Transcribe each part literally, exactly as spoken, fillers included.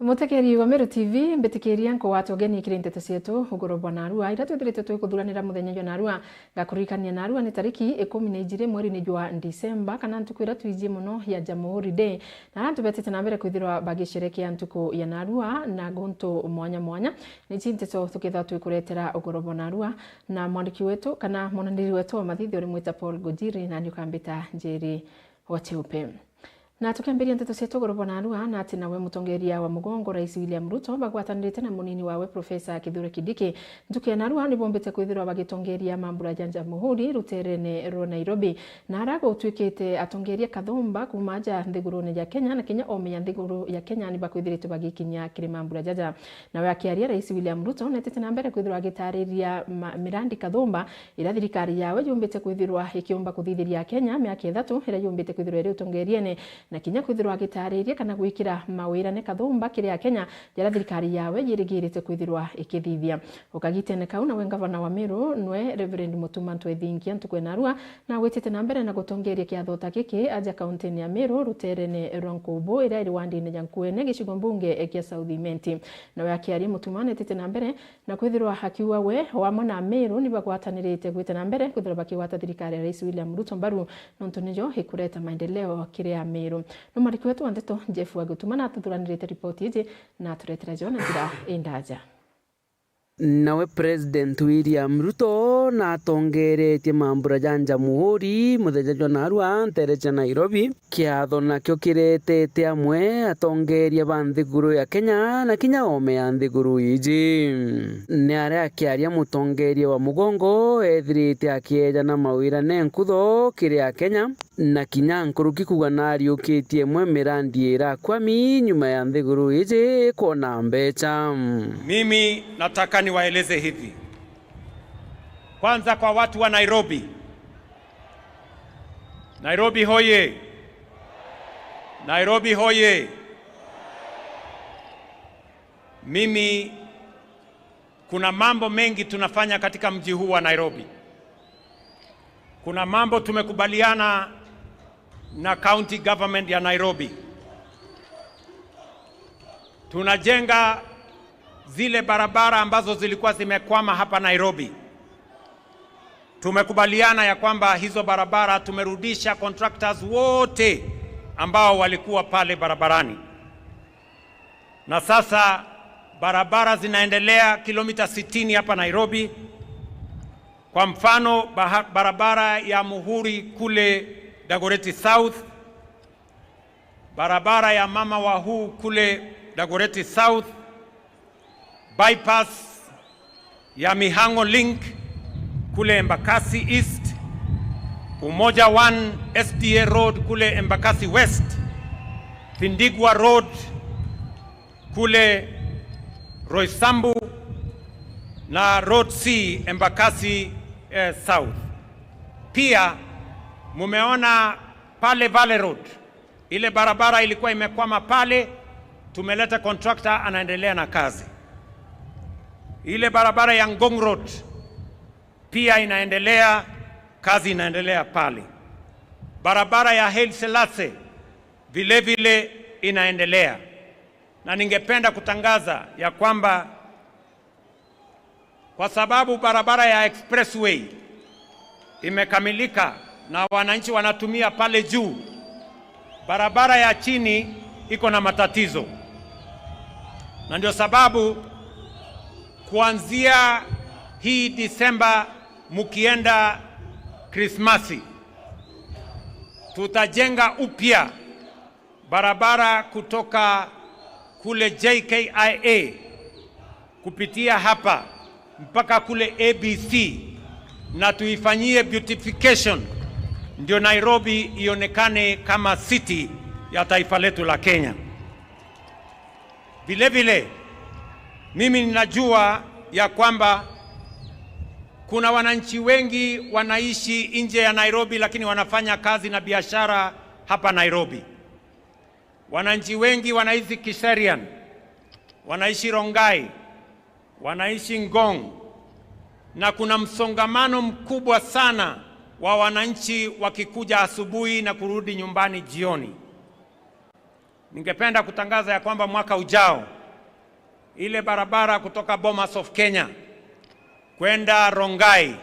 Mutegeri wa Meru T V, mbitikiria nkugwate ugeni kiri nteto cietu ugoro bwa narua, iria twithiritwe twikuthuranira muthenya jwa narua. Ngakuririkania narua ni tariki ikumi na ijiri mweri-ini jwa Disemba, kana ntuku iria twiji mono ya Jamhuri Day. Na aria antu betite na mbere kwithirwa bagisherekea ntuku ya narua na guntu mwanya mwanya. Ni ci nteto tukethirwa twikuretera ugoro bwa narua na mwandiki wetu kana mwananiri wetu wa mathithio uri mwita Paul Gojiri, na ni ukambita Njeri wa Cheupe. Na tukiambiria nteto cietu ugoro bwa narua, na ati nawe mutongeria wa mugongo Rais William Ruto bagwatanirite na munini wawe Professor Kithure Kindiki ntuku ya narua ni bombite kwithirwa bagitongeria mambura ja Jamhuri ruterene rwa Nairobi. Na ara gutwikite atongeria kathumba kuuma aja nthigurune ya Kenya na kinya ome ya nthiguru ya Kenya ni bakwithiritwe bagikinyia kiri mambura jaja. Nawe akiaria, Rais William Ruto netite na mbere kwithirwa agitariria ma-, mirandi kathumba iria thirikari yawe yumbite kwithirwa ikiumba kuthithiria Akenya miaka ithatu iria yumbite kwithirwa iri utongeriene, na kinya kwithirwa agitariria kana gwikira mawirane kathumba kiri Akenya jaria thirikari yawe yirigirite kwithirwa ikithithia. O kagitene kau, nawe ngavana wa Meru nwe Reverend Mutuma Ntwethingia ntuku ya narua na gwitite na mbere na gutongeria kiatho ta giki aja kauntini ya Meru, ruterene rwa Nkubu iria iri wandine ya Nkuene, gicigo mbunge kia South Imenti. Nawe akiaria, Mutuma netite na mbere na kwithirwa akiuga we wamwe na Ameru ni bagwatanirite gwita na mbere kwithirwa bakigwata thirikari ya Rais William Ruto mbaru, nontu niyo ikureta maendeleo kiri Ameru. No mwandiki wetu wa nteto Jeff Wagutuma natuthuranirite ripoti iji na aturetera jo na njira indaja. Nawe President William Ruto natongeretie mambura ja Jamhuri muthenya jwa narua ntere cia Nairobi. Kiatho nakio kiretete amwe atongeria ba nthiguru ya Kenya na kinya ome ya nthiguru iji. Ni aria akiaria mutongeria wa mugongo ethirite akiejana mawirane nkutho kiri Akenya, na kinya nkuruki kuuga nariukitie imwe mirandi irakwami nyuma ya nthiguru iji kwona mbecha. Mimi nataka niwaeleze hivi. Kwanza kwa watu wa Nairobi. Nairobi hoye! Nairobi hoye! Mimi, kuna mambo mengi tunafanya katika mji huu wa Nairobi. Kuna mambo tumekubaliana na county government ya Nairobi. Tunajenga zile barabara ambazo zilikuwa zimekwama hapa Nairobi. Tumekubaliana ya kwamba hizo barabara tumerudisha contractors wote ambao walikuwa pale barabarani. Na sasa barabara zinaendelea kilomita sitini hapa Nairobi. Kwa mfano, baha-, barabara ya Muhuri kule Dagoretti South, barabara ya Mama Wahuu kule Dagoretti South, bypass ya Mihango Link kule Embakasi East, Umoja One S D A Road kule Embakasi West, Thindigwa Road kule Roysambu na Road C Embakasi, eh, South. Pia mumeona pale Valley Road, ile barabara ilikuwa imekwama pale, tumeleta contractor anaendelea na kazi. Ile barabara ya Ngong Road pia inaendelea, kazi inaendelea pale. Barabara ya Haile Selassie vile vile inaendelea. Na ningependa kutangaza ya kwamba kwa sababu barabara ya expressway imekamilika na wananchi wanatumia pale juu, barabara ya chini iko na matatizo. Na ndio sababu kuanzia hii Disemba, mukienda Krismasi, tutajenga upya barabara kutoka kule J K I A kupitia hapa mpaka kule A B C, na tuifanyie beautification, ndio Nairobi ionekane kama city ya taifa letu la Kenya. Vile vile, mimi ninajua ya kwamba kuna wananchi wengi wanaishi nje ya Nairobi, lakini wanafanya kazi na biashara hapa Nairobi. Wananchi wengi wanaishi Kiserian, wanaishi Rongai, wanaishi Ngong, na kuna msongamano mkubwa sana wa wananchi wakikuja asubuhi na kurudi nyumbani jioni. Ningependa kutangaza ya kwamba mwaka ujao, ile barabara kutoka Bomas of Kenya kwenda Rongai,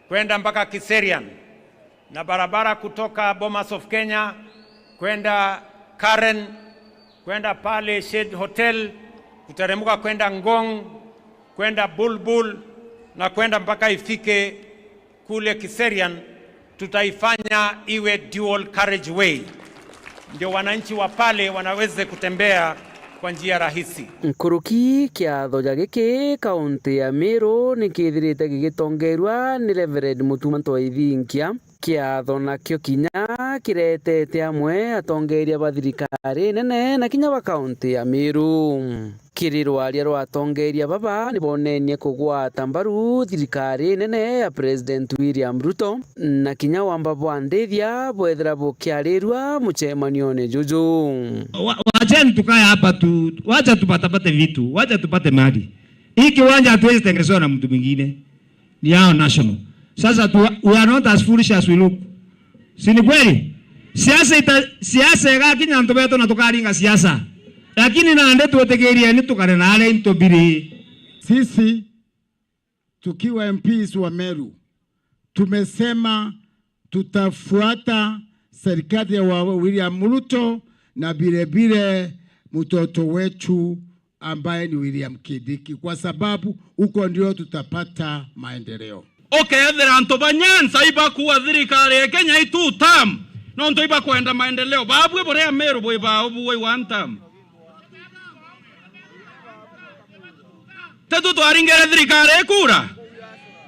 kwenda mpaka Kiserian, na barabara kutoka Bomas of Kenya kwenda Karen, kwenda pale Shade Hotel, kuteremuka kwenda Ngong, kwenda Bulbul, na kwenda mpaka ifike kule Kiserian, tutaifanya iwe dual carriage way, ndio wananchi wa pale wanaweze kutembea kwa njia rahisi. Nkuruki, kiatho ja giki kaunti ya Meru ni kithirite gigitongeerua ni Reverend Mutuma Ntoithinkia. Kiatho nakio kinya kiretete amwe atongeeria ba thirikari nene na kinya ba kaunti ya Meru. Kiri rwaria rwa atongeeria baba, ni boonenie kugwata mbaru thirikari nene ya President William Ruto, na kinya wamba bwa ndithia bwethira bukiarirua mucemanione juju. Wa-, wacheni tukae hapa tu, wacha tupatapate vitu, wacha tupate mali. Hii kiwanja hatuwezi tengenezewa na mtu mwingine. Ni yao national. Sasa tu, we are not as foolish as we look. Si ni kweli? Siasa ita-, siasa igakinya antu betu na tukaringa siasa. Lakini nandi twitikirie ni tukare na aria into biri. Sisi tukiwa M Ps wa Meru, tumesema tutafuata serikali ya wa-, William Ruto na vile vile mtoto wetu ambaye ni William Kindiki, kwa sababu huko ndio tutapata maendeleo. Ukethira antu ba Nyanza ibakuwa thirikari ya Kenya i two term, nontu ibakwenda maendeleo. Babui buria Meru bwi bao bui one term. Tetu twaringire thirikari ikura?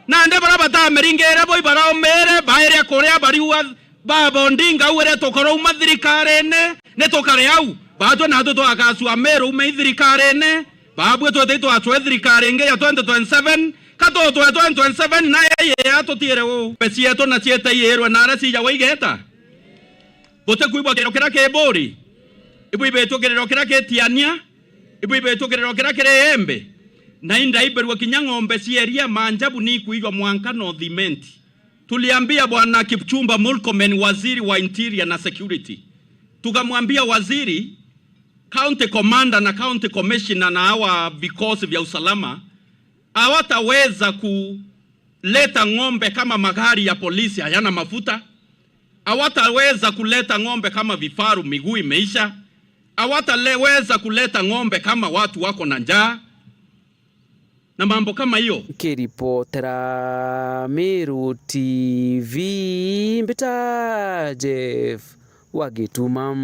Nandi baria batamiringire bo ibaraumire, bairia kuria bariua Baba Odinga augire tukarouma thirikarine, ni tukare au. Batwe natwe twagacua Meru ume ithirikarine. Babue twete twacwe thirikari ingi ya twenty twenty-seven. Ka tutwe twenty twenty-seven na eye ya tutiire u. Mbe cietu na ciete iirwe na aria cijagwa igeta. Butikwigua kiriro kiria ki Buri. Ibwibitwe kiriro kiria ki Tiania. Ibwibitwe kiriro kiria kiri Embe. Na indaibirwe kinya ng'ombe cia iria manjabu ni ikwigwa mwanka North Imenti. Tuliambia Bwana Kipchumba Murkomen, waziri wa interior na security, tukamwambia waziri, county commander na county commissioner na hawa vikosi vya usalama hawataweza kuleta ng'ombe kama magari ya polisi hayana mafuta, hawataweza kuleta ng'ombe kama vifaru miguu imeisha, hawataweza kuleta ng'ombe kama watu wako na njaa. Na mambo kama hiyo. Nkiripotera Meru T V, mbita Jeff wa Gituma.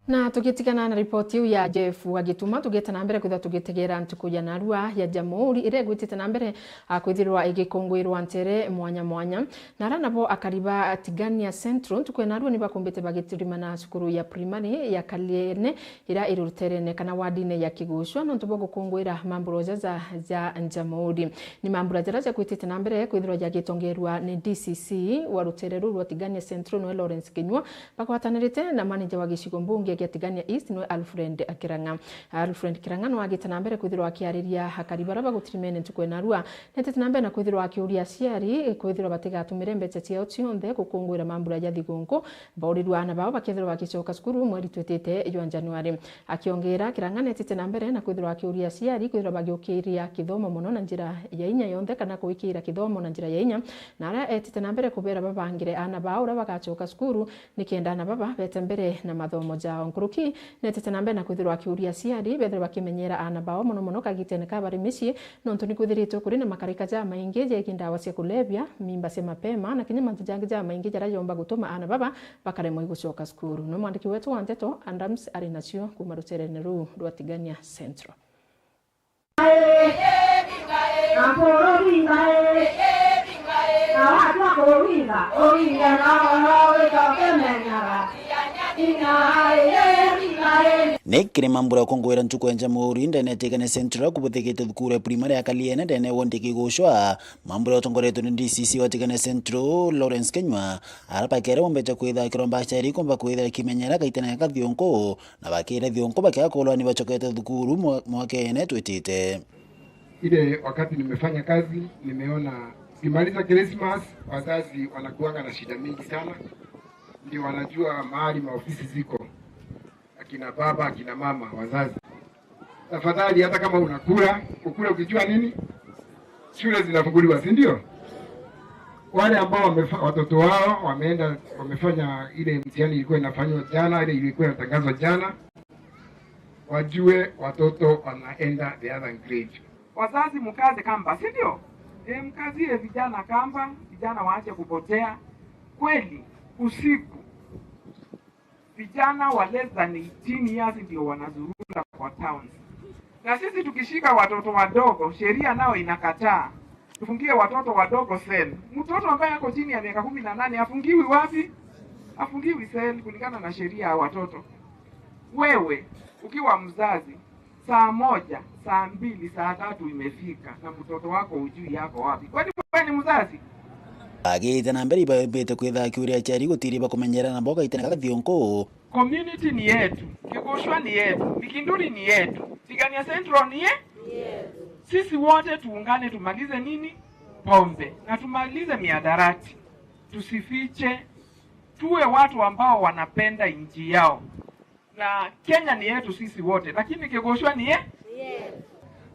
Na tugitigana na ripoti iu ya Jeff wa Gituma, tugite na mbere kwithirwa tugitegera ntuku ya narua ya Jamhuri, iria igwitite na mbere, a, kwithirwa igikungwirwa ntere mwanya mwanya. Na ara nabo akari ba Tigania Central, ntuku ya narua ni bakumbite bagiturimana cukuru ya primary ya Kaliene, iria iri ruterene kana wardine ya Kigucwa, nontu bwa gukungwira mambura jaja ja Jamhuri. Ni mambura jaria jagwitite na mbere kwithirwa jagitongerwa ni D C C wa rutere ruu rwa Tigania Central, noe Lawrence Kinyua, bagwatanirite na manager wa gicigo mbunge gia Tigania East, noe Alfred Kirang'a. Alfred Kirang'a no agite na mbere kwithirwa akiariria akari baria bagutirimene ntuku ya narua. Netete na mbere na kwithirwa akiuria aciari kwithirwa batigatumire mbeca ciao cionthe gukungwira mambura ja thigunku, baurirua aana bao bakethirwa bagicoka cukuru mweri twitite jwa Januari. Akiongera, Kirang'a netete na mbere na kwithirwa akiuria aciari kwithirwa bagiukiria kithomo mono na njira ya inya yonthe, kana kuikiira kithomo na njira ya inya, na aria etete na mbere kubera babangire aana bao uria bagacoka cukuru, nikenda aana baba bete mbere na mathomo jao. Nkuruki, netete na mbere na kwithirwa akiuria aciari bethirwe bakimenyera aana bao, mono mono kagitene ka bari micii, nontu ni kwithiritwe kuri na makarika jamaingi jegii ndawa cia kulevya, mimba cia mapema, na kinya mantu jangi jamaingi jaria jomba gutuma aana baba bakaremwa i gucoka cukuru. Ni mwandiki wetu wa nteto, Adams, ari nacio kuuma ruterene ruu rwa Tigania Central. Ni kiri mambura ya gukungwira ntuku ya Jamhuri ndene ya Tigania Central kubuthikite thukuru ya primary ya Kaliene ndene ya wondi Kigucwa. Mambura utongoretwe ni D C C wa Tigania Central, Lawrence Kinyua, ara bakere bombete kwitha kiromba aciari kumba kwithira kimenyera kaitene ka thiunku, na bakire thiunku bakiaga kulwa ni bacokete thukuru mwa-, mwakene twitite. Ile wakati nimefanya kazi, nimeona Ukimaliza Christmas, wazazi wanakuanga na shida mingi sana, ndio wanajua mahali maofisi ziko, akina baba, akina mama, wazazi. Tafadhali, hata kama unakula, ukule ukijua nini, shule zinafunguliwa, si ndio? Wale ambao wamefa-, watoto wao wameenda, wamefanya ile mtihani ilikuwa inafanywa jana, ile ilikuwa inatangazwa jana, wajue watoto wanaenda the other grade. Wazazi, mkaze kamba, si ndio? E, mkazie vijana kamba, vijana waache kupotea. Kweli, usiku, vijana wa less than eighteen years ndio wanazurura kwa towns. Na sisi tukishika watoto wadogo, sheria nao inakataa tufungie watoto wadogo cell. Mtoto ambaye ako chini ya miaka kumi na nane afungiwi wapi? Afungiwi cell kulingana na sheria ya watoto. Wewe, ukiwa mzazi, saa moja, saa mbili, saa tatu imefika na mtoto wako hujui yako wapi. Kwani wewe ni mzazi? Agite na mbere, ibambite kwitha akiuria aciari gutiri bakumenyera na boga itene kathionko. Community ni yetu, Kigushwa ni yetu, Mikinduri ni yetu, Tigania Central ni ye-, sisi wote tuungane, tumalize nini? Pombe. Na tumalize miadarati. Tusifiche. Tuwe watu ambao wanapenda nchi yao. Na Kenya ni yetu sisi wote, lakini Kigushwa ni ye-,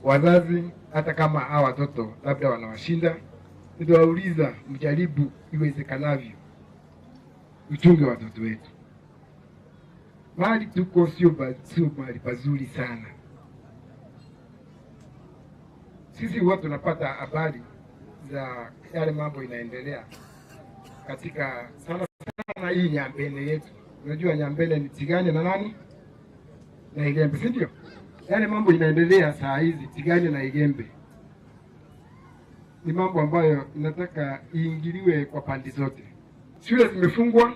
wazazi, hata kama hawa watoto labda wanawashinda, nitawauliza, mjaribu iwezekanavyo uchunge watoto wetu. Mahali tuko sio ba-, sio mahali pazuri sana. Sisi huwa tunapata habari za yale mambo inaendelea katika sana sana hii Nyambene yetu. Unajua Nyambene ni Tigania na nani? Na Igembe, si ndio? Yale mambo inaendelea saa hizi Tigania na Igembe ni mambo ambayo inataka iingiliwe kwa pande zote. Shule zimefungwa,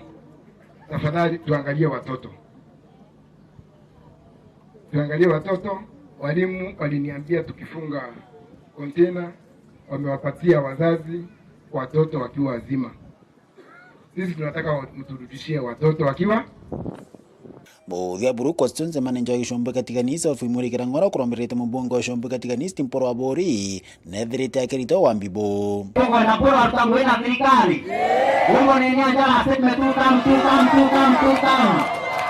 tafadhali tuangalie watoto. Tuangalie watoto. Walimu waliniambia tukifunga container, wamewapatia wazazi watoto wakiwa wazima. Sisi tunataka wa-, mturudishie watoto wakiwa. Muthia buru constituency manager wa Gicumbi Katigani South Imurikira Ng'ora kurombirite mubunge wa Gicumbi Katigani East Mpuru Aburi nethirite akirita wa mbibu. Tukwenda kura ruta ngui na thirikari. Uguo ni nia njara statement, two term, two term, two term, two term.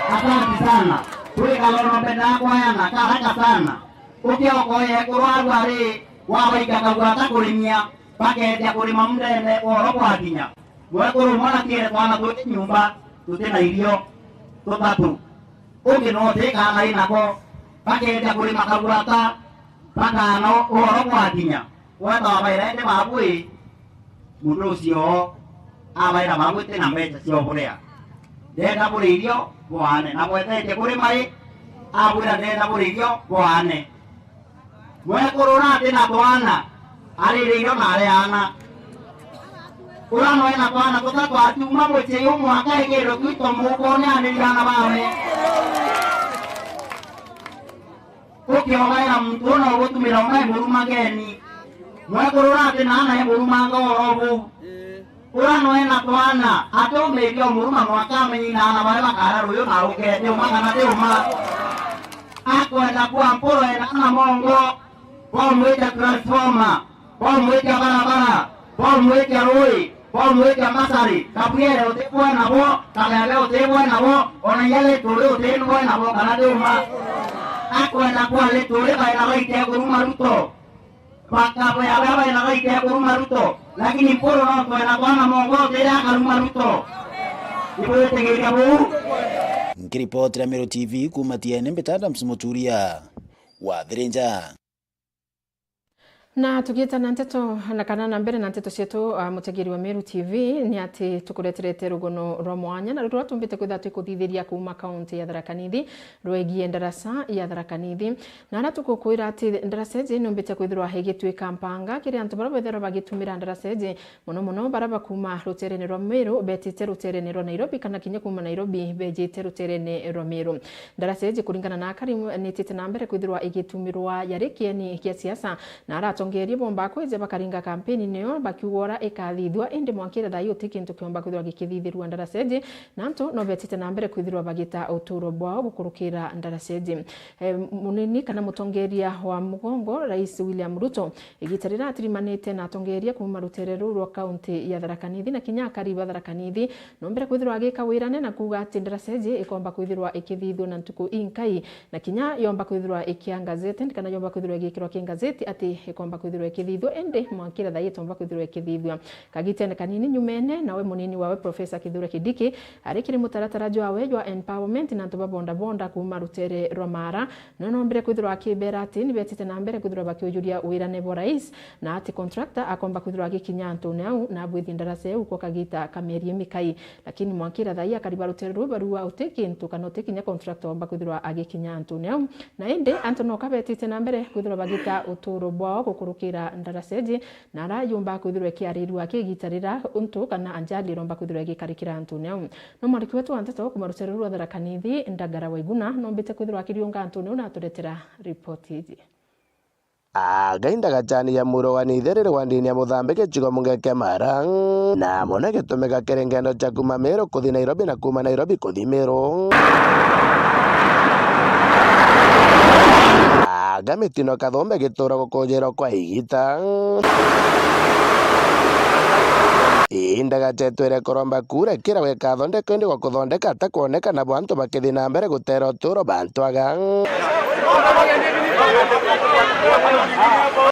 Asante sana. Tuli kalono mbenda kwayana karaka sana. Ukia ukoye kurwarua ri, wabaika kagwata kurimia, bakeja kurima mundene woro kwakinya. Mwekuru mwana tiere twana tuti nyumba, tuti na irio, tutatu. Ungi no uti kana inako, bakeja kurima kagwata, bakana woro kwakinya. Weta wabaira indi babu ii, muntu ucio abaira babu iti na mbeca cia uburia. Ndenda buria irio bwaane, na bwetetie kurima ii, abwira ndenda buria irio bwaane. Mwekuru ura ati na twana, arire irio na ari aana. Ura no ena twana tutatu atiuma mucii yu mwaka ekirwe kwitwa mukone anirire aana bawe. Ukiogaira muntu una ugutumira umwe murumageni. Mwekuru ura ati na aana e murumanga oro bu. Ura no ena twana, ati umiria umuruma mwaka amenye na aana baria bakara ruyu na ukete uma kana ti uma. Akwenda kwa mpuru ena aana mongo, bamwita transformer, bamwita barabara, bamwita rui, bamwita masari, kabwiere utibwe nabo, kabebe utibwe nabo, ona iya lituri utibwe nabo kana ti uma. Akwenda kwa lituri baina baite kuruma Ruto. Bakabwira baria baina baite kuruma Ruto, lakini mpuru no twena twana mongo utire akaruma Ruto. Ibwitigiria buu? Nkiripotira Meru T V kuuma Tiene, mbita Adams Muturia wa Thirinja. Na tugieta na nteto, na kana na mbere na nteto cietu, a, mutegeri wa Meru T V, ni ati tukureterete rugono rwa mwanya, na ruria tumbite kwithirwa twikuthithiria kuuma kaunti ya Tharaka Nithi, rwegie ndaraca ya Tharaka Nithi. Na aria tugukwira ati ndaraca iji niumbite kwithirwa igituika mpanga kiri antu baria bethirwa bagitumira ndaraca iji, mono mono baria bakuuma ruteerene rwa Meru betite ruteerene rwa Nairobi, kana kinya kuuma Nairobi bejite ruteerene rwa Meru. Ndaraca iji, kuringana na akari, nitite na mbere kwithirwa igitumirwa yari kieni kia siasa, na ara atongeria bomba kwija bakaringa kampeni neo bakiuga ura ikathithua, indi mwankira thaa ii uti kintu kiomba kwithirwa gikithithirua ndaraca iji, na antu no betite na mbere kwithirwa bagita uturo bwao gukurukira ndaraca iji. Eh, munini kana mutongeria wa mugongo, Rais William Ruto, igita riria atirimanite na atongeria kuuma rutere ruu rwa kaunti ya Tharaka Nithi na kinya akari ba Tharaka Nithi, no mbere kwithirwa agika wirane na kuuga ati ndaraca iji ikomba kwithirwa ikithithua na ntuku inkai, na kinya yomba kwithirwa ikia ngazeti, kana yomba kwithirwa igikirwa ki ngazeti ati ikomba kwithirwa ikithithua, indi mwankira thaa ii itomba kwithirwa ikithithua. Kagitene kanini nyumene, nawe munini wawe Professor Kithure Kindiki ari kiri mutaratara jwawe jwa empowerment na antu ba bodaboda kuuma rutere rwa Mara, no nombire kwithirwa akibera ati ni betite na mbere kwithirwa bakiujuria wirane bwa rais, na ati contractor akomba kwithirwa agikinya antune au na abwithi ndaraca iu kwa kagita ka mieri imikai. Lakini mwankira thaa ii akari ba rutere ruu barua uti kintu kana uti kinya contractor omba kwithirwa agikinya antune au. Na indi antu noka betite na mbere kwithirwa bagita uturo bwao gukurukira ndaraca iji, na ara yumba kwithirwa ikiarirua ki igita riria untu kana ajali iromba kwithirwa igikarikira antune au. No mwandiki wetu wa nteto kuuma rutere ruu rwa Tharaka Nithi, Ndagara Waiguna, nombite kwithirwa akiriunga antune au na aturetera ripoti iji. Aga indagachani ya muro wa nithe riri wa ndini ya Muthambi gicigo munge kia Mara, na mono gitumika kiri ngendo cia kuuma Meru kuthi Nairobi na kuuma Nairobi kuthi Meru. Aga mitino kathombe gitura gukujerwa kwa igita. Indagacha itwire kuromba kura kira gwikathondeka indi gwa kuthondeka atakwoneka nabo antu bakithi na mbere gutera uturo bantu aga.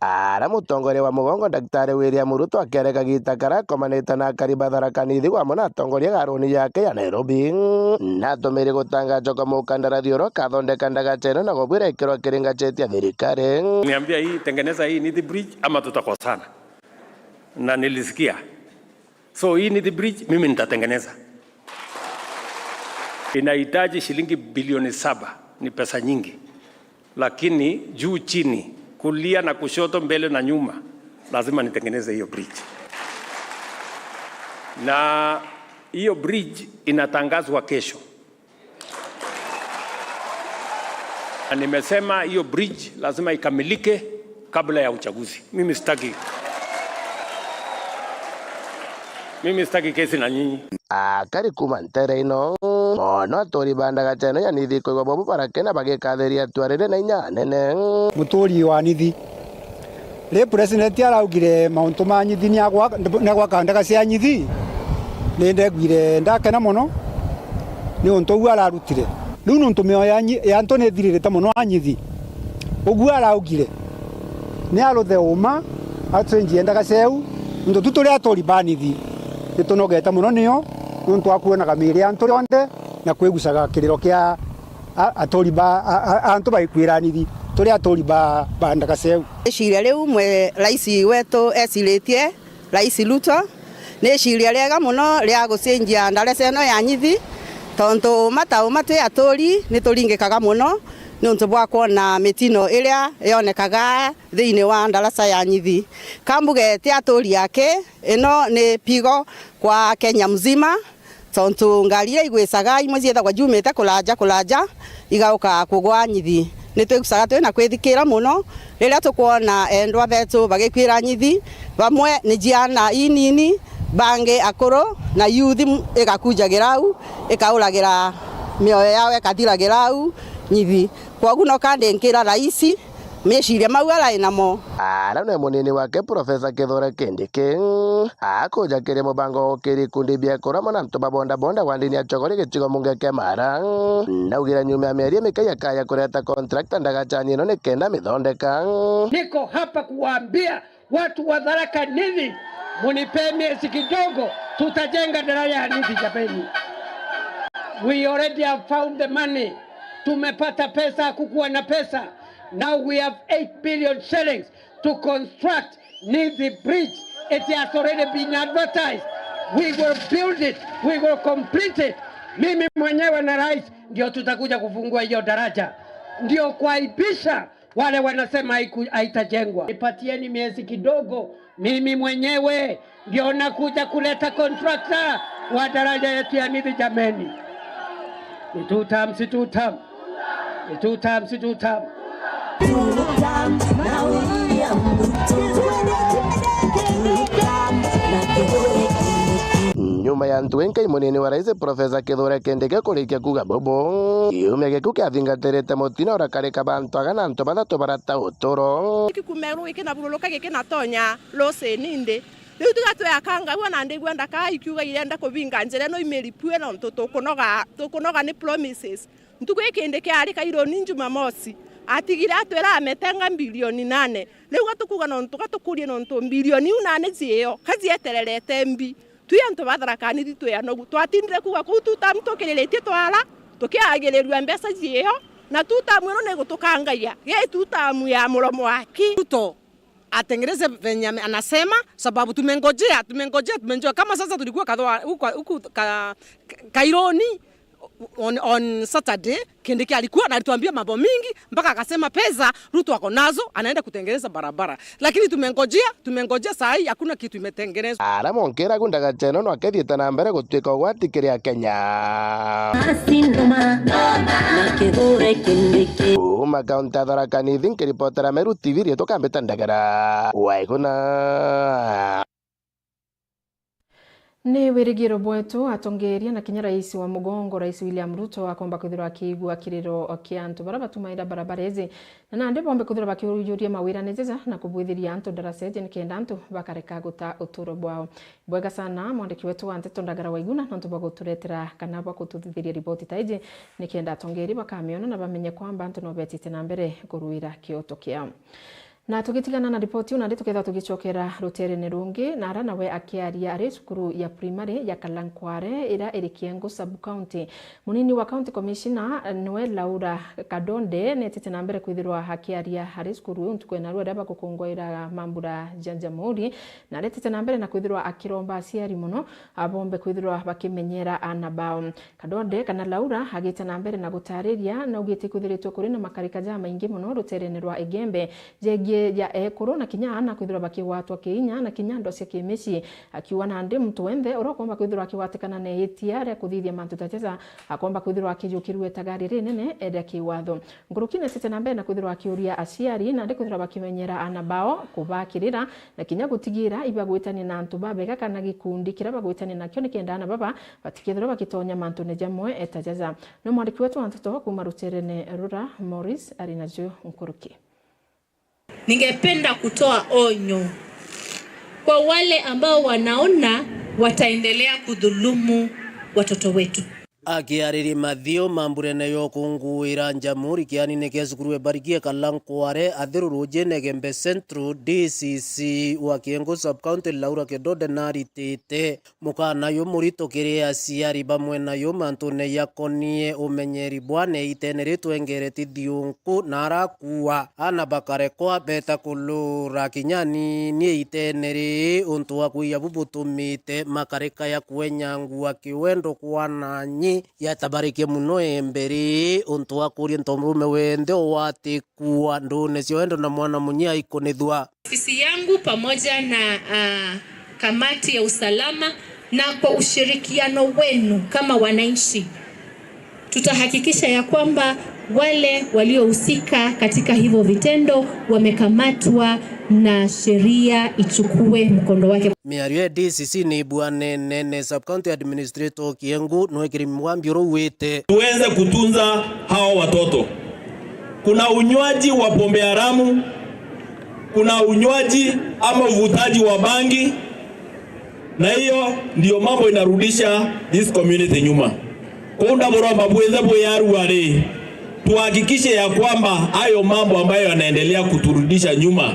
Ara mutongoria wa mugongo Daktari William Ruto akiarega gita kara akomanite na akari ba Tharaka Nithi gwamwe na atongoria garuni yake ya Nairobi, natumire gutangaja kwa mukandarathi uro kathondeka ndagacha ino na gobwira ikirwa kiringachitia thirikari. Niambia hii, tengeneza hii Nithi Bridge ama tutakosana. Na nilisikia. So hii Nithi Bridge mimi nitatengeneza. Inahitaji shilingi bilioni saba. Ni pesa nyingi. Lakini juu chini, kulia na kushoto, mbele na nyuma, lazima nitengeneze hiyo bridge. Na hiyo bridge inatangazwa kesho. Na nimesema hiyo bridge lazima ikamilike kabla ya uchaguzi. Mimi sitaki, mimi sitaki kesi na nyinyi. Akari kuuma ntere ino, mono aturi ba ndagacha ino ya Nithi kwigua bobo barakena bagikathiria itua riri na inya nene. Muturi wa Nithi. Ri president araugire mauntu ma Nithi ni agwa-, ni agwaka ndagacha ya Nithi, ni ndegwire ndakena mono niuntu uu ararutire. Riu niuntu mioyo ya nyi-, ya antu ni ithiririte mono a Nithi. Uguo araugire, ni aruthe uma, acenjie ndagacha iu, niuntu tu turi aturi ba Nithi, ni tunogete mono nio, niuntu wa kwonaga miiri ya antu rionthe na kwigucaga kiriro kia a-, aturi ba, a-, a-, antu baikwira Nithi, turi aturi ba, ba ndagacha iu. Iciria riu mwe rais wetu eciritie, Rais Ruto, ni iciria riega mono ria gucenjia ndaraca ino ya Nithi, tontu uma ta uma twi aturi ni turingikaga mono niuntu bwa kwona mitino iria yonekaga thiini wa ndaraca ya Nithi. Ka mbuge ti aturi aki, ino ni pigo kwa Kenya mzima, tontu ngari iria igwicaga imwe ciithagwa ciumite kuraja kuraja, igauka kugwa Nithi. Ni twigucaga twi na kwithikira mono riria tukwona endwa betu bagikwira Nithi, bamwe ni ciana inini, bangi akuru, na youth m-, igakujagira au, ikauragira mioyo yao ikathiragira au Nithi. Kwogu no kandi nkira raisi, meciria mau arai namo. Ara ni munini wake Profesa Kithure Kindiki. Akuja kiri mubango wa ukiri ikundi bia kurama na antu ba bodaboda wa ndini ya Chogori gicigo munge kia Mara. Naugire nyuma ya mieri imikai akaya kureta contractor ndagachani ino nikenda mithondeka. Niko hapa kuwaambia watu wa Tharaka Nithi, munipe miezi kidogo, tutajenga daraja ya Nithi jameni. We already have found the money. Tumepata pesa, hakukuwa na pesa. Now we have eight billion shillings to construct Nithi Bridge. It has already been advertised. We will build it. We will complete it. Mimi mwenyewe na rais ndio tutakuja kufungua hiyo daraja. Ndio kuaibisha wale wanasema haiku-, haitajengwa. Nipatieni miezi kidogo, mimi mwenyewe ndio nakuja kuleta contractor wa daraja yetu ya Nithi jameni. Ni two term, si two term. Ni two term, si two term. Two term, na William Ruto. Nyuma ya ntuku inkai munini wa rais Profesa Kithure Kindiki kurikia kuuga bubu, kiumia giku kiathingatirite mutino urakarika bantu agana antu bathatu barata uturo. Giki kumeru giki na buruluka giki na tonya rucini nthi. Riu tiga twe akangagua na ndigua ndaka ikiuga irenda kubinga njira ino imiripue nontu tukunoga, tukunoga ni promises. Ntuku ii Kindiki ari Kairuni Jumamosi, atigire atwira ametenga mbilioni nane. Riu ga tukuuga nontu, ga tukurie nontu mbilioni iu nane ciio, ka cietererete mbi? Twi antu ba Tharaka Nithi twi anogu. Twatindire kuuga kuu tutamu tukiriritie twara, tukiagirirua mbeca ciio, na tutamu ino ni gutukangaia. Gi tutamu ya muromo waki. Ruto atengeneze venye ame-, anasema, sababu tumengojea, tumengojea, tumengojea. Kama sasa tulikuwa kadhoa-, huko, huko ka-, ka-, Kairuni, on, on Saturday, Kindiki alikuwa na alituambia mambo mingi, mpaka akasema pesa Ruto ako nazo, anaenda kutengeneza barabara. Lakini tumengojea, tumengojea, saa hii hakuna kitu imetengenezwa. Ara monkera gundagacheno no akethiite na mbere gutuika ugwati kiri Akenya. Asi noma, na Kithure Kindiki. Kuuma kaunti ya Tharaka Nithi, nkiripotera Meru T V, riitwa Kambita Ndagara. Waiguna. Ni wirigiro bwetu atongeeria na kinya rais wa mugongo, Rais William Ruto, akomba kwithirwa akiigua kiriro kia antu baria batumaira barabara iji, na nandi bombe kwithirwa bakiujuria mawira ni jaja na kubwithiria antu ndaraca iji nikenda antu bakareka guta uturo bwao. Bwega sana mwandiki wetu wa nteto Ndagara Waiguna nontu bwa guturetera kana bwa kututhithiria riboti ta iji, nikenda atongeeria bakamiona na bamenye kwamba antu no betite na mbere kuruira kioto kiao. Na tugitigana na ripoti iu, nandi tukethirwa tugicokera ruteerene rungi, na ara nawe akiaria ari cukuru ya primary ya Kalankware, ira iri Kiengu sub-county. Munini wa county commissioner niwe Laura Kadonde, netite na mbere kwithirwa akiaria ari cukuru iu ntuku ya narua riria bagukungwira mambura ja Jamhuri, na aretite na mbere na kwithirwa akiromba aciari mono, abombe kwithirwa bakimenyera aana bao. Kadonde kana Laura agite na mbere na gutariria, naugite kwithiritwe kuri na makarika jamaingi mono ruteerene rwa Igembe, jegie ja ekuru na kinya aana kwithirwa bakigwatwa kiinya na kinya ndwa cia kimicii, akiuga nandi muntu wenthe uria ukomba kwithirwa akigwatikana na itia ria kuthithia mantu ta jaja akomba kwithirwa akijukirua itagari rinene ria kiwatho. Nkuruki netite na mbere na kwithirwa akiuria aciari nandi kwithirwa bakimenyera aana bao, kubakirira na kinya gutigira ibagwitania na antu babega kana gikundi kiria bagwitania nakio nikenda aana baba batikethirwe bagitonya mantune jamwe ta jaja. Ni mwandiki wetu wa nteto kuuma ruteerene rura, Morris, ari najo nkuruki. Ningependa kutoa onyo kwa wale ambao wanaona wataendelea kudhulumu watoto wetu. Akiariria Mathiu mamburene ya ukunguira Jamhuri kianine kia cukuru e Barikie Kalankware, Athiru Rujine Gembe Central, D C C wa Kiengu Sub-County Laura Kedode naritite mukana yu murito kiri aciari bamwe na yu mantune yakonie umenyeri bwa neitene ritwengereti thiunku na arakua aana bakarekwa beta kulura kinya anini itene ri untu wa kuiya bu butumite makareka ya kwenya ngua kiwendo kwa nanyi yatabarikia muno emberi untu wa kuria ntomurume wenthe owati kuwa ndune cia wendo na mwana munyi aikunithua. Ofisi yangu pamoja na, ah, kamati ya usalama na kwa ushirikiano wenu kama wananchi, tutahakikisha ya kwamba wale waliohusika katika hivyo vitendo wamekamatwa na sheria ichukue mkondo wake. Miario ya D C C ni ibwanene ne Sub-County Administrator Kiengu nwekiri mwambio rouite. Tuweze kutunza hawa watoto. Kuna unywaji wa pombe haramu, kuna unywaji ama uvutaji wa bangi, na hiyo ndio mambo inarudisha this community nyuma. Kounda buromba bwithe bwi arua ri, tuhakikishe ya kwamba hayo mambo ambayo yanaendelea kuturudisha nyuma,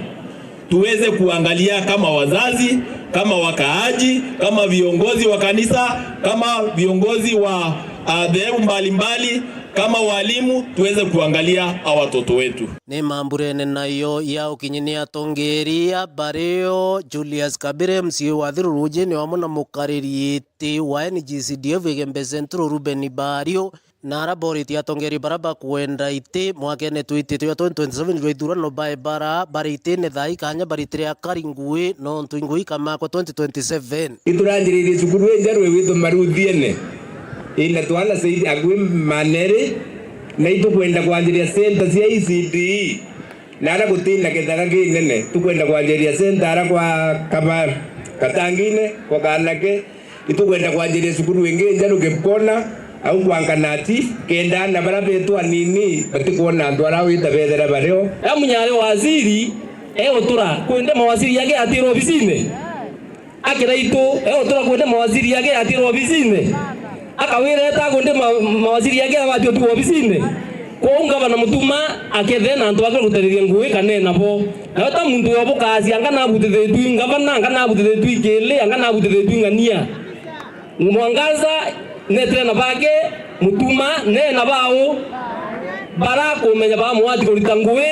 tuweze kuangalia kama wazazi, kama wakaaji, kama viongozi wa kanisa, kama viongozi wa, ah, dhehebu mbalimbali, kama walimu, tuweze kuangalia hawa watoto wetu. Ni mamburene nayo ya ukinyi ni atongeria bario Julius Kabire, M C A wa Athiru Rujine, wamwe na mukariri iti wa N G C D F Igembe Central Ruben Bario, na ara boritie atongeria bara bakwenda iti mwakene twitite jwa twenty twenty-seven jwa ithurano bae bara bari itine thaa ikanya baritire akari ngui nontu ingui ikamakwa twenty twenty-seven. Ituranjiririe cukuru injeru igwitwa Maruthiene, ina twana saidi akui maneri, na itukwenda kwanjiria center cia E C D E, na ara gutina githaka kinene, tukwenda kwanjiria center ara kwa Kabara. Katangine, kwa kaana ke, itukwenda kwanjiria cukuru ingi njeru Kipkona, au kwa Nkanati, kenda aana baria betu anini batikwona antu aria wita bethera bario. Ya munyari waziri, e utura kwende mawaziri yake atira obisine. Akira itu, e utura kwende mawaziri yake atira obisine. Akawira eta kwende ma-, mawaziri yake abati otu obisine. Kwou ngavana Mutuma akethe na antu bake gutariria ngui kanena bo. Nawe ta muntu wa bukasia, anga nabutithitui ngavana, anga nabutithitui kili, anga nabutithitui ng'ania. Mwangaza netire na bake, Mutuma ne na bao. Bara kumenya ba mwati kurita ngui,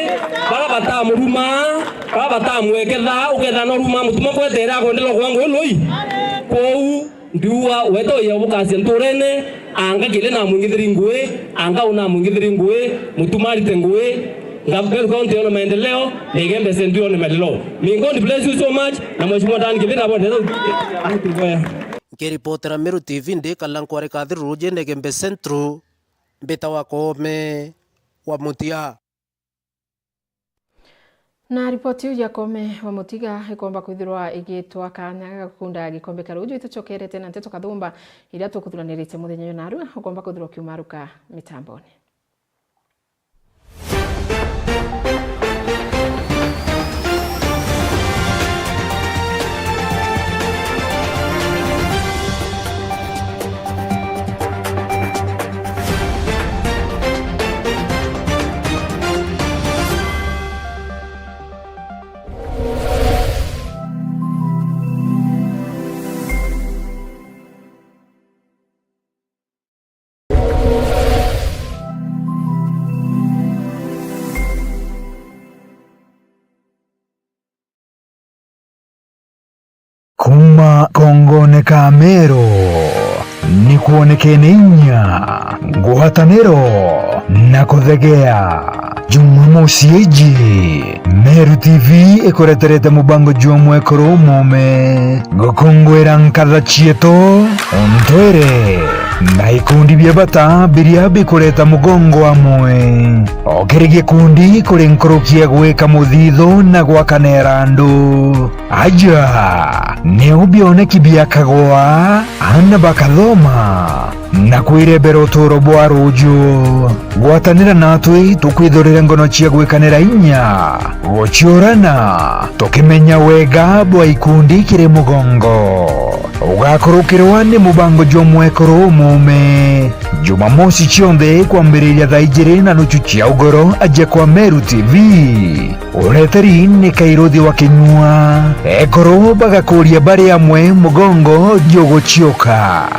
bara batamuruma, bara batamweketha, uketha no ruma Mutuma kwetere akwendera kwa ngui lui. Kwou ndiua wete uya bukasia nturene, anga kile namwingithiri ngui, anga unamwingithiri ngui, Mutuma arite ngui, Meru County yone maendeleo, na Igembe Central yone maendeleo. May God bless you so much, na Mheshimiwa Dan Kibira, bwana, ndio. Nkiripotera Meru T V ndi Kalankwarika Thiru rujine Igembe Central, mbitawa Koome wa Mutia. Na ripoti iu ya Koome wa Mutiga ikomba kwithirwa igitwa kaanya ga gukunda gikombe kia ruuju. Itucokerete na nteto kathumba iria tukuthuranirite muthenya uyu narua, ukomba kwithirwa ukiumaruka mitambone. Kuuma kongone ka Meru, ni kwonekene inya, ngwataniro na kuthegea. Jumamosi iji, Meru T V ikureterete mubango jwa mwekuru umume, gukungwira nkatha cietu, untwire, na ikundi bia bata biria bikureta mugongo amwe. O kiri gikundi kuri nkuruki ya gwika muthithu na gwakanira andu. Aja niu bioneki biakagwa, aana bakathoma, na kwirembera uturo bwa ruuju. Ngwatanira natwi tukwithurire ngono cia gwikanira inya, guciurana, tukimenya wega bwa ikundi kiri mugongo. Ugakurukirwa ni mubango jwa mwekuru umume, Jumamosi cionthe kwambiriria thaa ijiri na nuchu cia ugoro, aja kwa Meru T V. Ureteri ni Kairuthi wa Kinyua. Ekuru bagakuria bari amwe, mugongo juguciuka.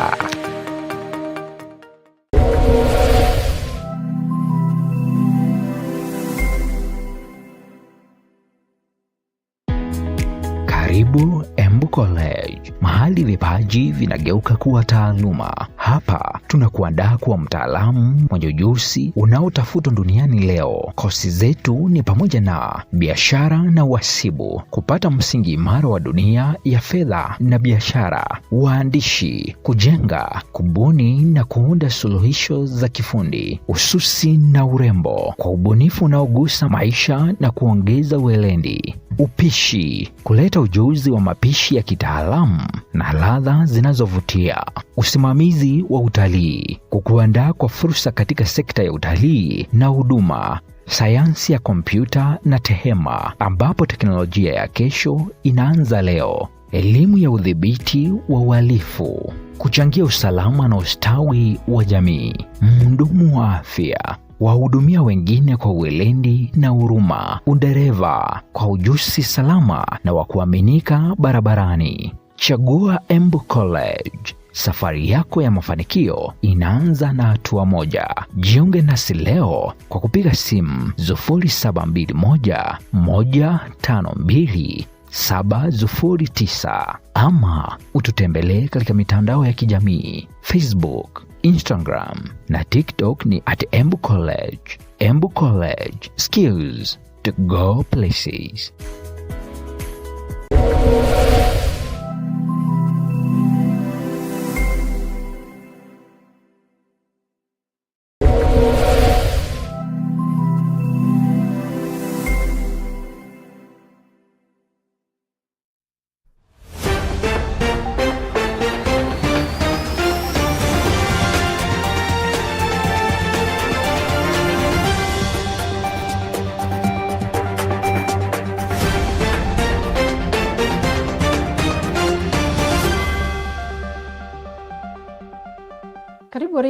Karibu Embu College, mahali vipaji vinageuka kuwa taaluma. Hapa tunakuandaa kuwa mtaalamu mwenye ujuzi unaotafutwa duniani leo. Kosi zetu ni pamoja na biashara na uhasibu, kupata msingi imara wa dunia ya fedha na biashara, uandishi, kujenga, kubuni na kuunda suluhisho za kifundi, ususi na urembo, kwa ubunifu unaogusa maisha na kuongeza weledi, upishi, kuleta ujuzi wa mapishi ya kitaalamu na ladha zinazovutia, usimamizi wa utalii, kukuandaa kwa fursa katika sekta ya utalii na huduma, sayansi ya kompyuta na tehema, ambapo teknolojia ya kesho inaanza leo. Elimu ya udhibiti wa uhalifu, kuchangia usalama na ustawi wa jamii. Mhudumu wa afya, wahudumia wengine kwa weledi na huruma. Udereva, kwa ujuzi salama na wa kuaminika barabarani. Chagua Embu College. Safari yako ya mafanikio inaanza na hatua moja. Jiunge nasi leo kwa kupiga simu sufuri saba mbili moja, moja tano mbili, saba sufuri tisa, ama ututembelee katika mitandao ya kijamii, Facebook, Instagram na TikTok ni at Embu College. Embu College, skills to go places.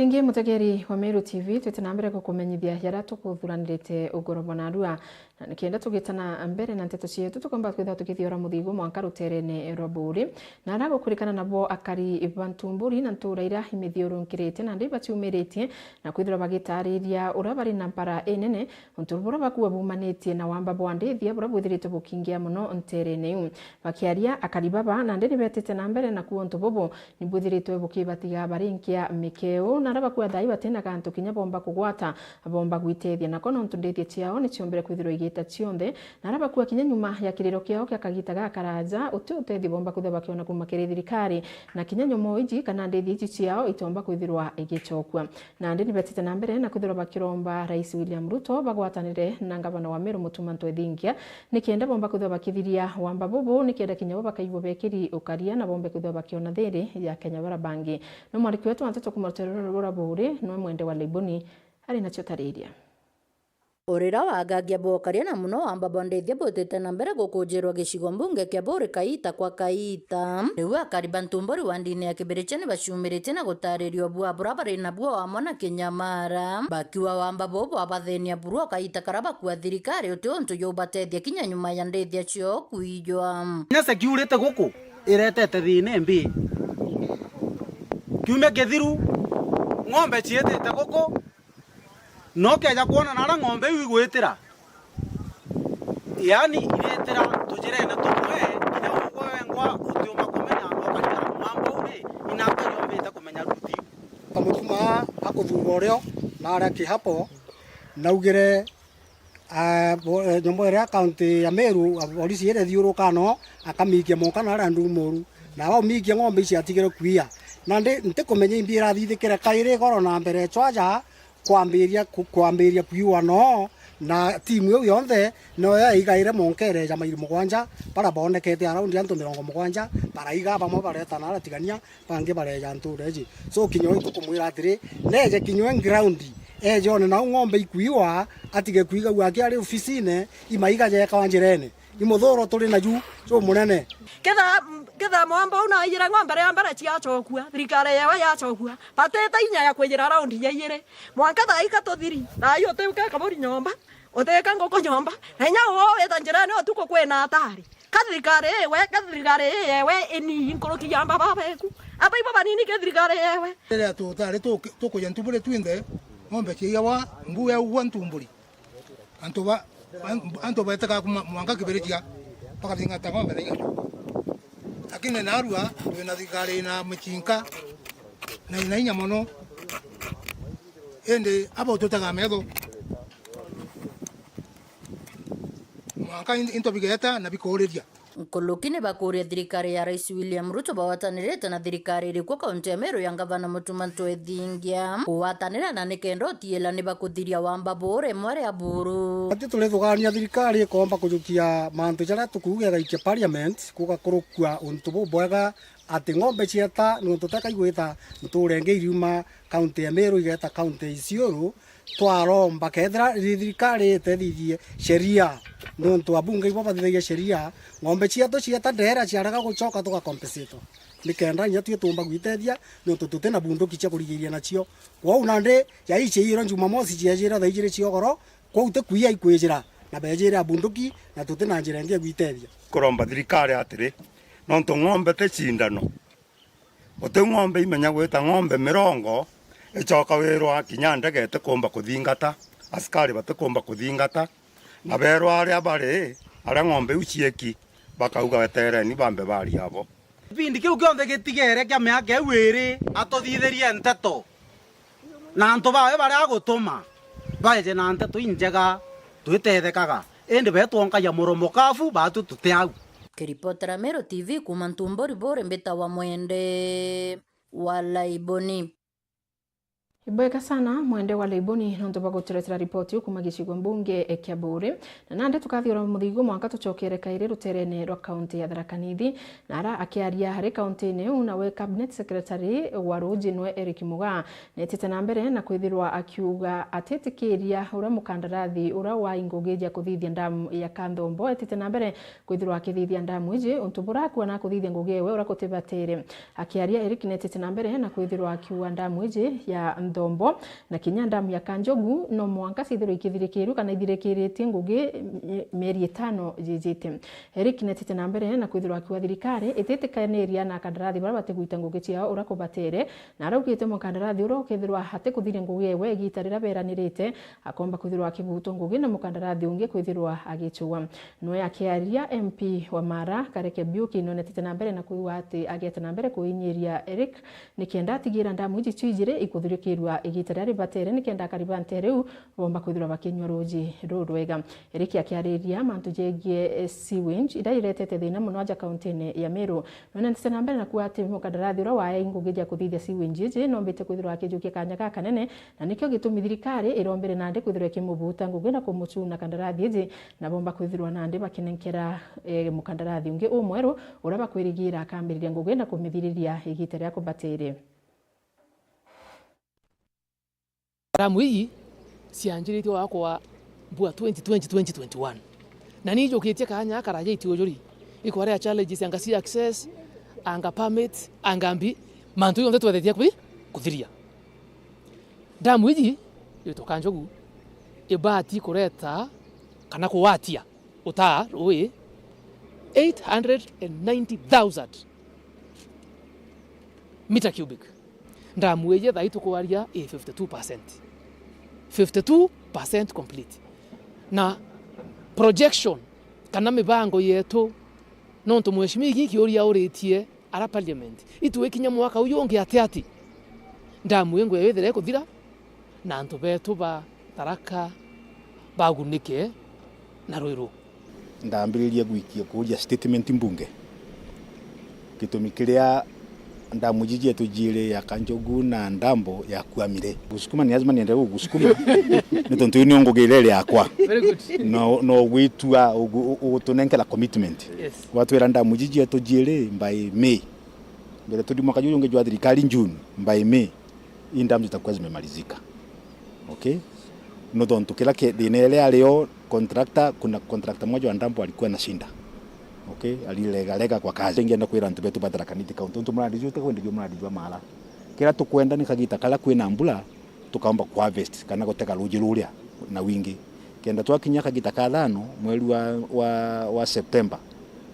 Ingi mutegeri wa Meru T V, twite na mbere gukumenyithia jaria tukuthuranirite ugoro bwa narua. Na nikenda tugitana mbere na nteto cietu, tukomba kwithirwa tukithiora muthigu mwanka ruterene rwa Buuri, na aria gukurikana nabo akari ba Ntumburi na ntura iria imithiurunkirite, nandi baciumiritie na kwithirwa bagitariria uria bari na mpara inene, untu buria bakua bumanitie na wamba bwa ndithia buria bwithiritwe bukingia mono nterene iu. Bakiaria, akari baba nandi nibetite na mbere na kuo untu bubu, nibwithiritwe bukibatiga bari nkia mikeu, na aria bakua thaai batina gantu kinya bomba kugwata, bomba gwitethia. Nako nontu ndithia ciao niciombire kwithirwa igita cionthe, na aria bakua kinya nyuma ya kiriro kiao kia kagita gakaraja, uti utethio bomba kwithirwa bakiona kuma kiri thirikari, na kinya nyomo iji kana ndithia iji ciao itomba kwithirwa igicokua. Nandi nibetite na mbere na kwithirwa bakiromba Rais William Ruto bagwatanire na ngavana wa Meru Mutuma M'Ethingia, nikenda bomba kwithirwa bakithiria wamba bubu, nikenda kinya bo bakaigua bekiri ukaria na bombe kwithirwa bakiona thiri ya Kenya bara bangi. No mwandiki wetu wa nteto kuma rutere ruru rwa Buuri, nwe Mwende wa Leiboni, ari nacio tariria. Urira wa agagia bokaria na muno wamba bwa ndithia butite na mbere gukujirwa gicigo mbunge kia Buuri kaita kwa kaita. Riu akari ba Ntumburi wa ndini ya Kibirichia ni baciumiritie na gutariria ubua buria bari nabuo wamwe na kinyamara, bakiuga wamba buu bwabathenia buru o kaita karia bakua thirikari uti untu yubatethia kinya nyuma ya ndithia ciao kwijwa. Kinya security guku iretete thina imbi. Kiumia kithiru, ng'ombe ciitite guku, na ukeeja kwona naria ng'ombe iu igwitira, yaani iritira tujirene tumwe, kinya ugwe wengwa utiumba kumenya no karia mwamba uri, inanga yombite kumenya ruti. Kamutuma akuthuura urio na aria kihapo, naugire, ah, bo-, eh, nyombo iria kaunti ya Meru, ah, borisi irethiuruka no, akamiikia monka na aria nduru moru, na aumiikia ng'ombe ici atigire kuia. Nandi ntikumenya imbi irathithikire kairi igoro na mbere cwaja, kwambiria ku-, kwambiria kwiwa no, na timu iu yonthe no yaigaire monka ireja mairi mugwanja, bara boonekete around antu mirongo mugwanja, baraiga bamwe baretana aratigania, bangi bareja ntuura iji. So kinya uyu tukumwira atiri, neje kinya we ground, eje one nau ng'ombe ikwiwa, atige kwigagua aki ari ofisine, imaiga jekawa njirene. Ni muthuro turi naju jumunene. Ketha, ketha mwamba uu naijira ng'ombe ria mbere ciacokua, thirikari yewe yacokua, batite inya ya kwijira raundi ya ijiri. Mwanka thaa ika tuthiri, thaa ii utiuke kaburi nyomba, utike nguku nyomba, na inya uwe wita njirene utuku kwina atari. Ka thirikari iwe, ka thirikari ii yewe inii nkuruki ya amba babeku. Aba ibo banini ke thirikari yewe. Riria tutari tuki-, tukuja Ntumburi twinthe, ng'ombe ciaiyawa, mbu yaugwa Ntumburi. Antu ba, an-, antu baitikaga kuma mwanka Kibirichia, bakathingata ng'ombe na igacoka. Lakini narua, twina thirikari ina micinka, na ina inya mono. Indi abo tutega metho. Mwanka in-, into bigeta na bikuuriria. Nkuruki ni bakuuria thirikari ya Rais William Ruto bagwatanirite na thirikari iriku kaunti ya Meru ya Ngavana Mutuma M'Ethingia kugwatanira na nikenda utiila ni bakuthiria wamba buu rimwe ria buru. Ati turithugaania thirikari ikomba kujukia mantu jaria tukuuga igaikia parliament, kugakurukua untu bubwega ati ng'ombe cieta niuntu teka igwita ntuura ingi iriuma kaunti ya Meru igeta kaunti ya Isiolo, twaromba kethira thirikari itethithie sheria, niuntu abunge ibo bathithagia sheria, ng'ombe cietu cieta ndeera ciarega gucoka tugakompensatwa, nikenda inya tui tuumba gwitethia, niuntu tuti na bunduki cia kurigiiria nacio. Kwou nandi, yaici iro Jumamosi ciejira thaa ijiri cia ugoro, kwou ti kuia ikwijira, na bejire a bunduki, na tuti na njira ingi ya gwitethia. Kuromba thirikari atiri, nontu ng'ombe ti cindano. Uti ng'ombe imenya gwita ng'ombe mirongo, icoka wirwa kinya ndege itikumba kuthingata, askari batikumba kuthingata, na berwa aria bari, aria ng'ombe iu cieki, bakauga, "Wetereni bambe baria abo." Kipindi kiu kionthe gitigere kia miaka iu iri, atuthithirie nteto. Na antu bawe baria agutuma baeje na nteto injega, twitethekaga, indi betwonkagia muromo kabu, batu tuti au. Kiripotera Meru T V kuuma Ntumburi Buuri, mbitawa Mwende wa Laiboni. Ibwega sana, Mwende wa Laiboni, nontu bwa guturetera ripoti iu kuuma gicigo mbunge kia Buuri. Na nandi tukathiura muthigu mwanka tucokere kairi ruterene rwa kaunti ya Tharaka Nithi, na ara akiaria ari kaunti-ini iu, nawe Cabinet Secretary wa Ruuji nwe Eric Mugaa, netite na mbere na kwithirwa akiuga atitikiria uria mukandarathi uria wa ngugi cia kuthithia ndamu ya Kanthombo etite na mbere kwithirwa akithithia ndamu iji, untu buria akuona kuthithia ngugi ewe uria kutibatire. Akiaria, Eric netite na mbere na kwithirwa akiuga ndamu iji ya Tombo, na kinya ndamu ya Kanjogu no mwanka cithirwe ikithirikirua kana ithirikiritie ngugi, mie-, mieri itano jijite. Eric netite na mbere na kwithirwa akiuga thirikari ititikaniria na akandarathi baria batigwita ngugi ciao uria kubatere, na araugite mukandarathi uria ukethirwa atikuthiria ngugi ewe igita riria beranirite, akomba kwithirwa akibutwa ngugi na mukandarathi ungi kwithirwa agicua. Nwe akiaria, M P wa Mara, Kareke Biuki, nonetete na mbere na kwigua ati agiete na mbere kuinyiria Eric nikenda atigira ndamu iji cio ijiri ikuthurikirua igita riria ribatere nikenda akari ba ntere iu bomba kwithirwa bakinyua ruuji rurwega. Eric akiariria mantu jegie, eh, sewage iria iretete thina mono aja kauntine ya Meru. Nonetete na mbere na kuuga ati mukandarathi uria waei ngugi ja kuthithia sewage iji nombite kwithirwa akijukia kanya gakanene, na nikio gitumi thirikari irombire nandi kwithirwa ikimubuta ngugi na kumucuna kandarathi iji, na bomba kwithirwa nandi bakinenkera, eh, mukandarathi ungi umweru uria bakwirigira akambiriria ngugi na kumithiriria igita riria kubatiri. Ndamu iji cianjiritie gwakwa mbua twenty twenty, twenty twenty-one. Na ni ijukitie kanya karaja itiujuri. Ikwaria challenges anga cia access, anga permit, anga mbi, mantu jonthe twethetie kwi-, kuthiria. Ndamu iji, yitwa Kanjogu, ibati kureta kana kugwatia utaa ruui eight hundred and ninety thousand meter cubic. Ndamu iji thaa ii tukwaria i fifty two percent. Fifty two percent complete. Na projection kana mibango yetu, nontu mheshimiwa giki kiuria auritie ara parliament, itwikinya mwaka uyu ungi ati ati, ndamu ingu yithire ikuthira, na antu betu ba Tharaka bagunike na rui ruu. Ndambiririe gwikia kuuria statement mbunge, gitumi kiria ndamu iji jietu jiiri ya Kanjogu na Ndambo yakwamire. Gusukuma ni lazima niende gugusukuma, ni tontu iu nio ngugi iria iri yakwa. Very good. No, no gwitua ugu-, u-, ugutunenkera commitment. Yes. Watwira ndamu iji jietu jiiri by May. Mbere tuthi mwaka juju jungi jwa thirikari June, by May, hii dam zitakuwa zimemalizika. Okay? No tontu kila ke-, thina iria ario contractor, kuna contractor mmoja wa Ndambo alikuwa na shinda. Okay? Alilegalega kwa kazi. Ningeenda kwira antu betu ba Tharaka Nithi County, tontu muradi juu ti kwenda juu muradi jwa Mara. Kila tukwenda ni kagita kala kwina mbura, tukaomba ku harvest kana gutega ruuji ruria na wingi. Kenda twakinya kagita ka thano mweri wa, wa, wa September,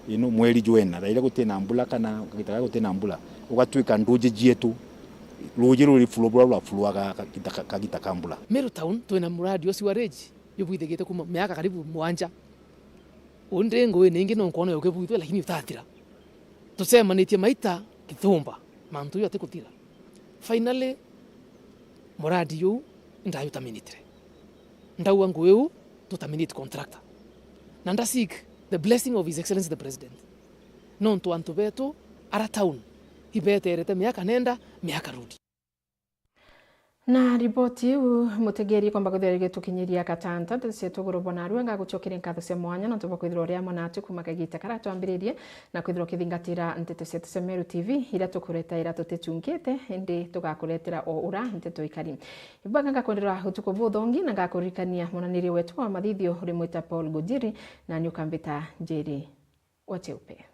ino mweri jwena, thaira gutina mbura kana kagita ka gutina mbura, ugatwika nduuji jietu, ruuji ruri flow bura rwa flowaga kagita ka, kagita ka mbura. Meru Town twina muradi ucio wa sewerage jubwithigite kuma miaka karibu mwanja. Undi ngugi ningi no nkwona ukibwithwe lakini utathira. Tucemanitie maita kithumba, mantu uyu atikuthira. Finally, muradi juu ndayutaminitire. Ndaua ngugi uu, tutaminate contractor. Na nda seek the blessing of His Excellency the President. Nontu antu betu ara town ibeterete miaka nenda, miaka rudi. Na riboti iu, mutegeri, ikomba kwithirwa igitukinyiria gatanta nteto cietu iguru bwa narua. Ngagucokeria nkatho cia mwanya nontu bwa kwithirwa uri amwe natu kuma kagita karia twambiririe na kwithirwa ukithingatira nteto cietu cia Meru T V iria tukuretaira tutichungite, indi tugakuretera o ura nteto ikari. Ibwaga ngakwendera utuku buthongi na ngakuririkania monanirie wetu wa mathithio uri mwita Paul Gujiri na ni ukambita Njeri wa Cheupe.